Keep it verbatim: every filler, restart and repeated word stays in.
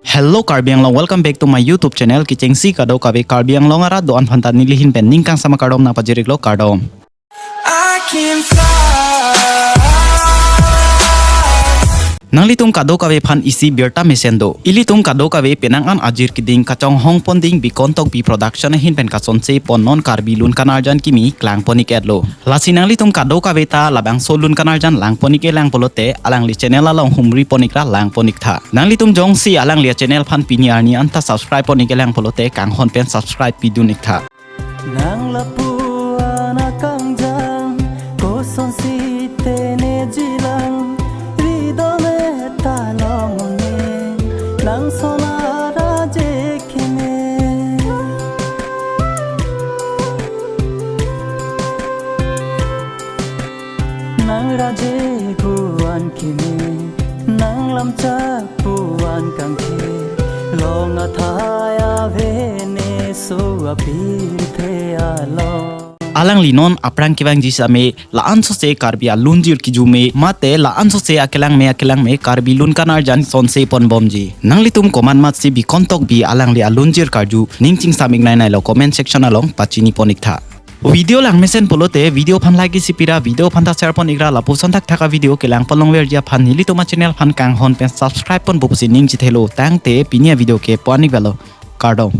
Hello Karbi Anglong, welcome back to my YouTube channel. Kechengsi kadokave Karbi Anglong arat do-an aphanta neli ahin pen ning kangsam akardom nangpajir-iklo, kardom. I can fly. Nanglitum kadokave aphan isi birta mesen do. Ilitum kadokave penang an ajir keding kachonghong ponding Bikon Tokbi Production ahin pen kasonse pon non Karbi Lun Kanarjan kimi klang pon-ik etlo. Lasi nanglitum kadokave ta labangso Lun Kanarjan lang pon-ik-e lang pulote alangli channel along humri pon-ik ra lang pon-ik tha. Nanglitum jongsi alangli channel aphan pini arni anta subscribe pon-ik-e lang pulote kanghon pen subscribe pidun-ik tha. Nang lapu-an akangjang, kosonsi te ne jilang, ridome ta long-un-e, nang son ara je keme. Nang raje pu-an keme, nang lamchak pu-an kangke, long athai ave ne so apirthe along. Alangli non aphrang kevangji same la-an sose Karbi alunjir kijume mate la-an sose akelangme akelangme Karbi Lun Kanarjan sonse ponbomji. Nanglitum komat matsi Bikon Tokbi alangli alunjir karju ning chingsam-ik nainai lo comment section along pachini pon-ik tha. Video lang mesen pulote video aphan like isi pi ra, video aphan ta share pon-ik ra, lapuson thakthak a-video kelang pon longverji aphan nelitum a-channel aphan kanghon pen subscribe ponpo pusi ning chithelo. Tangte pini a-video ke pu-an-ik velo, kardom.